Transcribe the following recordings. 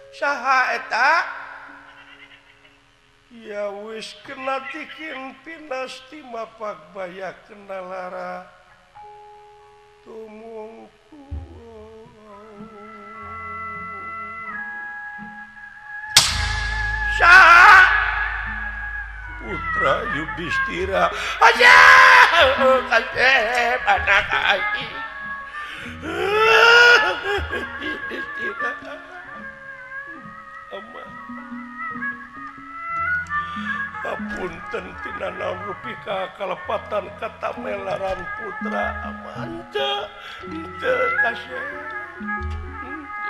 Saha eta? Ya wis kena tikin pinasti mapak baya kena lara tumungku. Saha? Putra Yudhistira. Aja kasep anak aing. Yudhistira. Ama apunten tina naon rupi ka kalepatan katamelaran putra ama henteu henteu kasep.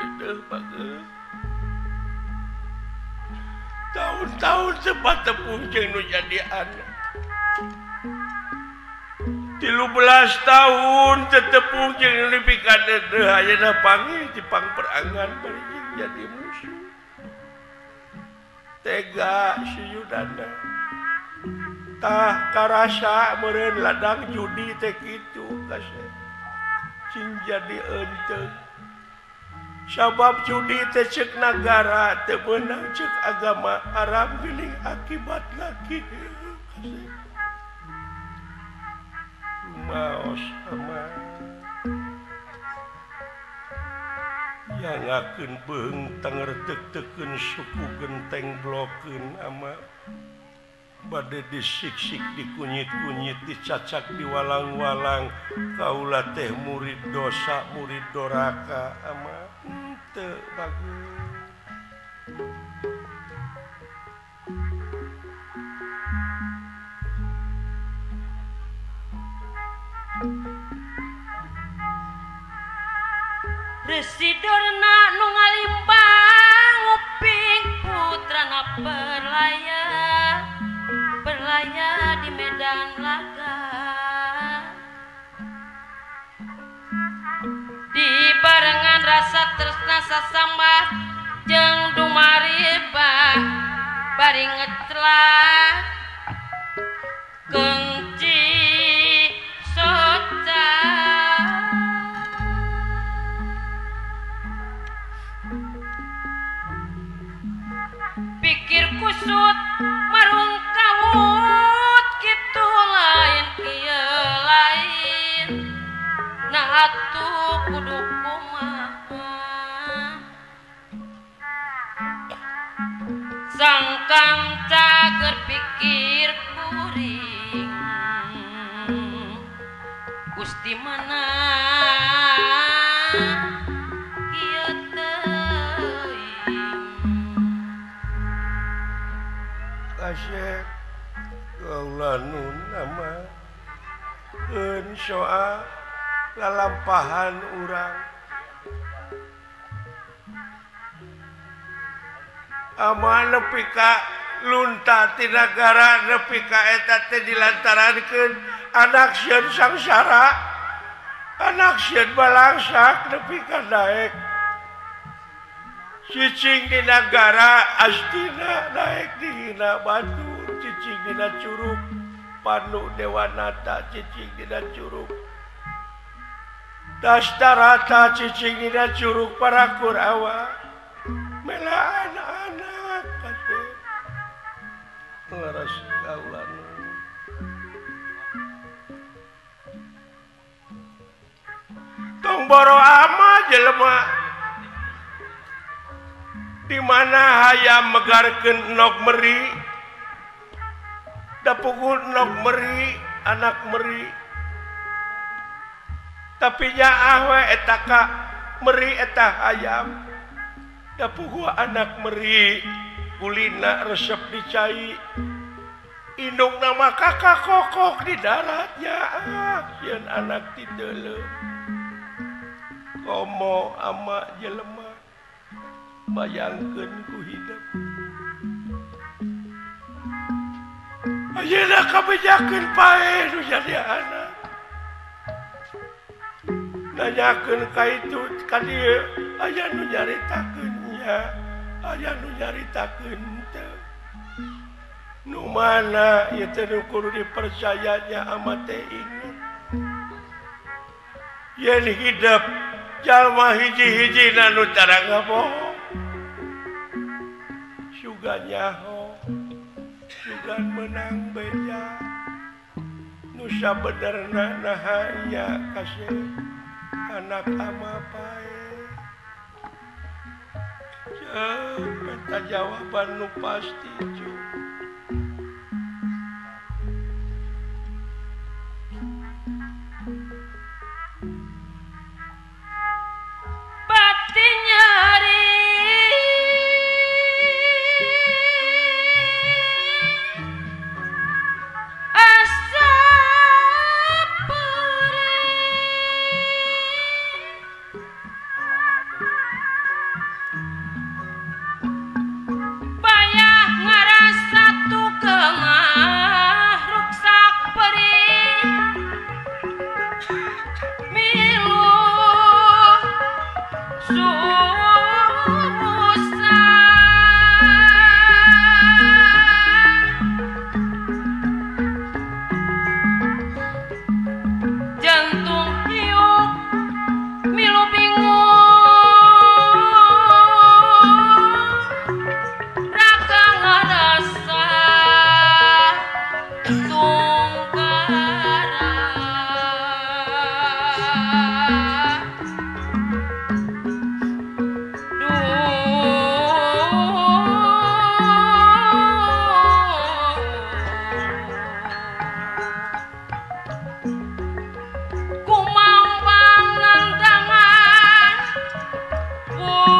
Henteu bagus. Tahun-tahun sempat tepung jeung nu jadi anak. 13 tahun tetepung jeung nu dipikadeudeuh ayeuna panggih di pangperangan bari jeung jadi musuh. Tega si Yudana. Tah karasa meureun ladang judi teh kitu kasep. Cing jadi eunteuh. Sabab judi teh ceuk nagara teu meunang ceuk agama haram geuning akibat lagi. Maos ama yangakeun beung tangerteuk-teukeun suku genteng blokeun ama bade disiksik dikunyit-kunyit dicacak diwalang-walang kaula teh murid dosa murid doraka ama teu bagus. Resi Durna nu ngalimbang nguping putrana perlaya berlaya di medan laga. Dibarengan rasa tresna sasambah jeung dumariba bari ngecelak kengci soca. Pikir kusut marung kawut kitu lain kieu lain nah atuh kudu kumaha sangkang cager pikir kuring Gusti mana kieu teuing. Kasep kaula nun ama eun soa lalampahan urang ama nepi ka lunta ti nagara nepi ka eta teh dilantarankeun anak sieun sangsara anak sieun balangsak nepi ka daek cicing di nagara astina daek dihina batur cicing dina curug Panu Dewanata cicing dina curug Dastarata cicing dina curug para Kurawa mela anak-anak kasih laras kaulan tong boro ama jelema di mana hayam megarkeun nok meri da pukul nok meri anak meri tapi nyaah we eta ka meri eta hayam da puguh anak meri kulina resep dicai indungna mah kakak kokok di darat nyaah sieun anak ti deuleu komo ama jelema bayangkeun ku hidup ayeuna kabejakeun pae nu jadi anak nanyakeun ka itu ka dieu aya nu nyaritakeun nya aya nu nyaritakeun teu nu mana ieu teh nu kudu dipercayanya ama teh inget yen hidup jalma hiji-hijina nu tara ngabohong. Juga nyaho juga menang beja nusa benerna nahanya kasih anak ama pae minta jawaban nu pasti cu. Batin nyari asa perih bayah ngarasa tukengah ruksak perih milu susah jantung hiup milu bingung raka ngarasa tungkara. Kumambang nandangan buyung.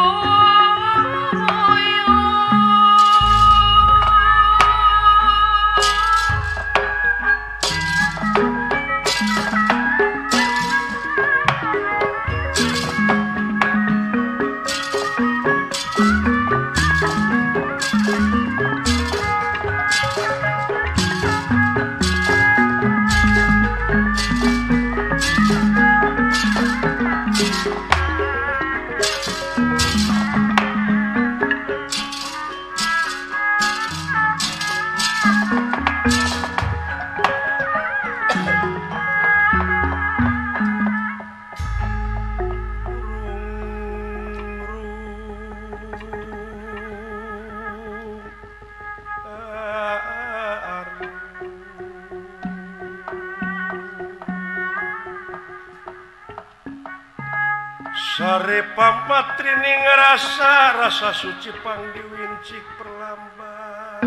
Sare pamatri ngerasa rasa suci pangdiwincik perlambat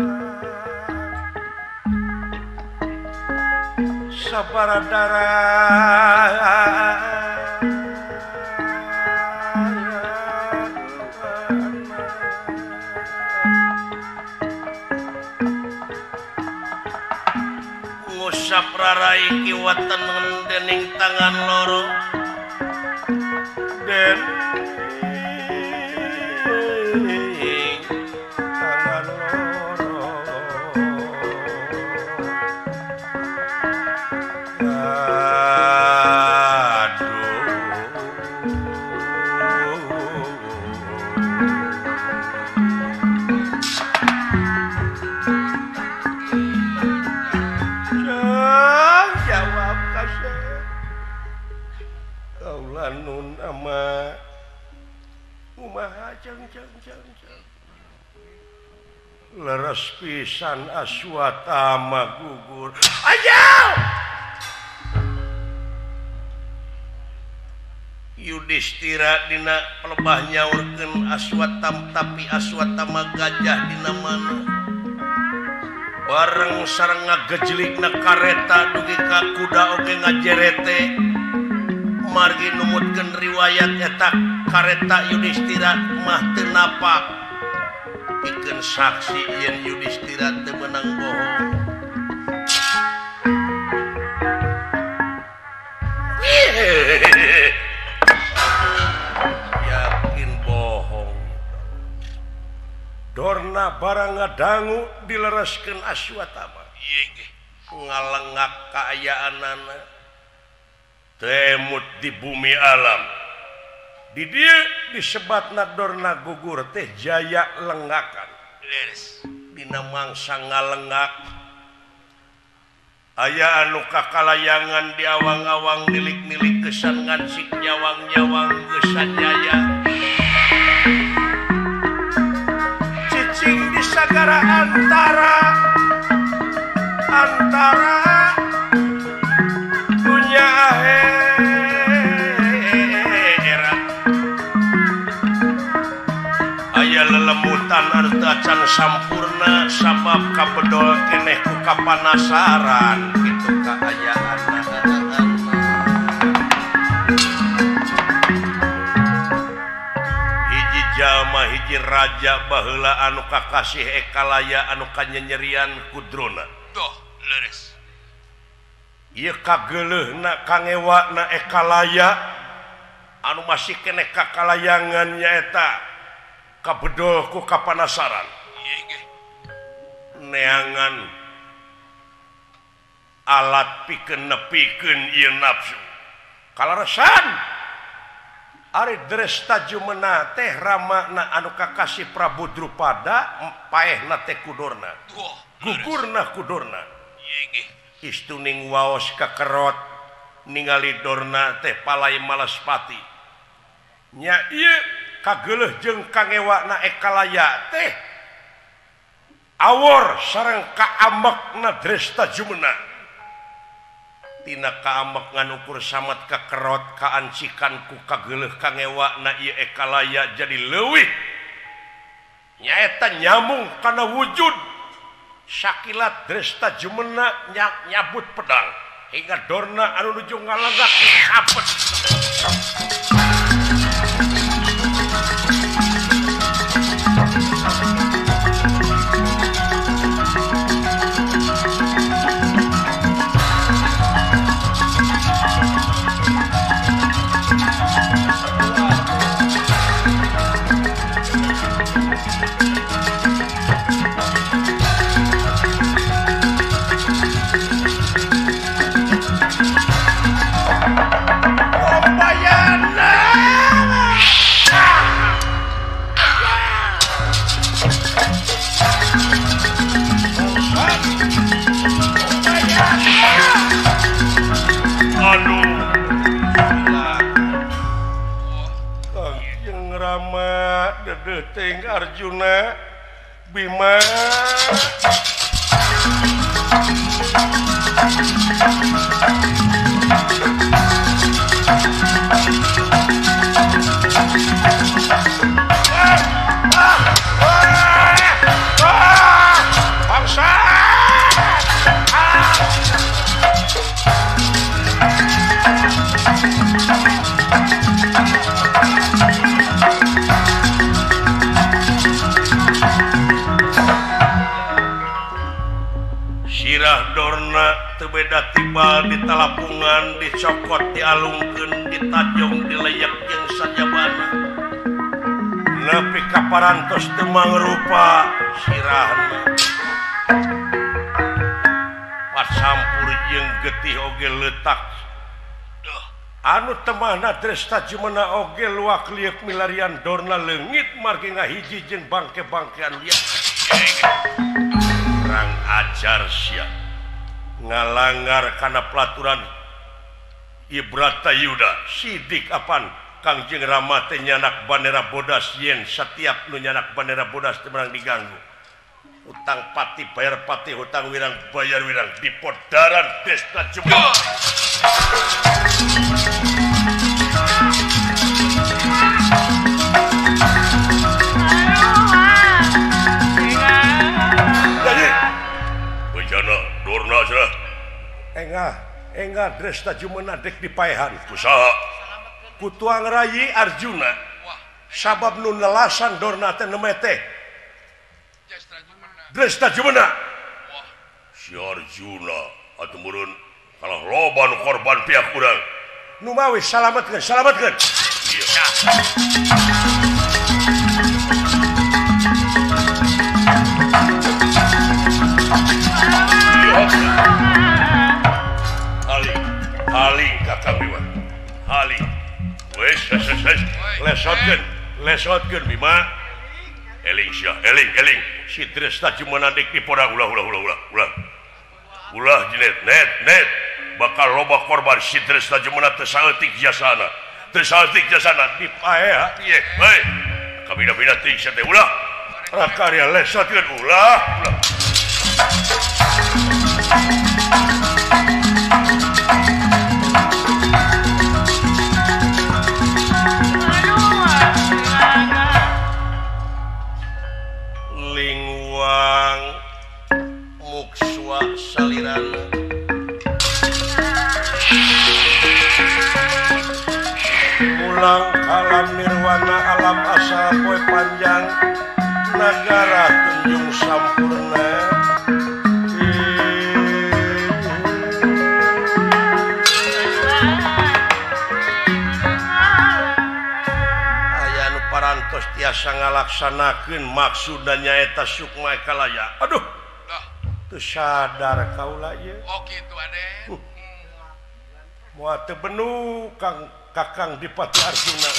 sabara darah ngusap rarai kiwa tengen dening tangan loro den tangan loro. Aduh jang jawab kasih kaula nun ama kumaha jang jang jang jang leres pisan Aswatama gugur ayo. Yudhistira dina pelebah nyaurkeun Aswatam tapi Aswatama gajah dina mana bareng sareng ngagejlikna kareta dugi ka kuda oge ngajerete margi numutkeun riwayat eta kareta Yudhistira mah teu napak pikeun saksi yen Yudhistira teu meunang bohong. Yakin bohong Dorna barang ngadangu dilereskeun Aswatama ngalengak kaayaanana temut di bumi alam di dieu disebatna Dorna gugur teh jaya lengakan. Dina mangsa ngalengak aya anu kakalayangan di awang-awang nilik-nilik kesan ngansik nyawang-nyawang kesan jaya cicing di sagara antara antara dunya akhirat aya lelemutan anu teu acan sampurna sabab kabedol keneh ku kapanasaran kitu kaayaan. Jalma hiji raja baheula anu kakasih ekalaya anu kanyenyerian kudrona. Doh, leres. Ieu kageuleuhna kangewakna ekalaya anu masih keneh kakalayangan nyaeta kabedol ku kapanasaran. Neangan alat pikeun nepikeun ieu nafsu. Kalaresan Ari Dresta Jumena teh ramana anu kakasih Prabu Drupada paehna teh kudorna. Gugurna kudorna. Istuning waos kakerot ningali Dorna teh palai Malaspati. Nya ieu kageuleuh jeung kangewakna ekalaya teh awor sareng kaamekna Dresta Jumena. Tina kaamek nganukur samat kakerot kaancikan ku kageuleuh kangewakna ieu ekalaya jadi leuwih nyaeta nyambung kana wujud sakilat Dresta Jumena nyabut pedang hingga Dorna anu nuju ngalanggak disabet. Deting Arjuna Bima bangsa. Sirah Dorna teu beda tibal di talapungan, dicokot, dialungkeun, ditajong, dileyek jeung sajabana. Nepi ka parantos teu mangrupa sirahna. Pasampur jeung getih oge leutak. Anu temahna Dresta Jumena oge luak lieuk milarian Dorna leungit margi ngahiji jeung bangke-bangkean lieur. Kurang ajar sia ngalanggar kana pelaturan Ibrata Yuda sidik apan Kangjeng Rama teh nyanak bandera bodas yen setiap nu nyanak bandera bodas teu meunang diganggu. Utang pati bayar pati, hutang wirang bayar wirang di podaran Dresta Jumena. Enggak Dresta Jumena dek dipaehan kusaha ku tuang rayi Arjuna sabab nu nelasan Dorna teh neme teh Dresta Jumena. Si Arjuna atuh meureun kalah loba nu korban pihak urang nu mawi salametkeun salametkeun. Iya. Haling kakang Bima haling wes wes lesotkeun lesotkeun Bima eling sia eling eling si Dresta Jumena dek dipodang ulah ulah ulah ulah ulah ulah jinet net net bakal loba korban si Dresta Jumena teu saeutik jasana teu saeutik jasana dipaeha ieu heuy kabina-bina teuing sia teh ulah Rakarya lesatkeun ulah. Lingwang mukswa salirana mulang alam nirwana alam asal poe panjang nagara tunjung sampurna. Aya nu parantos tiasa ngalaksanakeun maksudna nyaeta sukma kalaya. Aduh, teu sadar kaula ieu. Oh kitu Aden. Moal teu benu Kang Kakang Dipati Arjuna.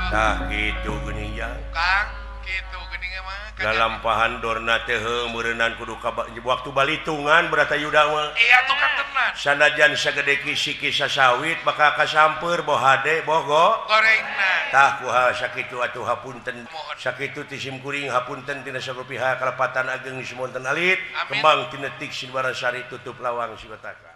Tah kitu geuning jang. Kang, kitu geuning mah. Lalampahan dorna teh meureunnan kudu ka waktu balitungan Bratayuda mah. Iya tukang tenan. Sanajan sagede kisi sasawit bakal kasamper boh hade boh go. Gorengna. Tah kuha sakitu atuh hapunten. Sakitu ti sim kuring hapunten tina sarupiha kalepatan ageng sumonten alit. Kembang tinetik sinwara sari tutup lawang siwataka.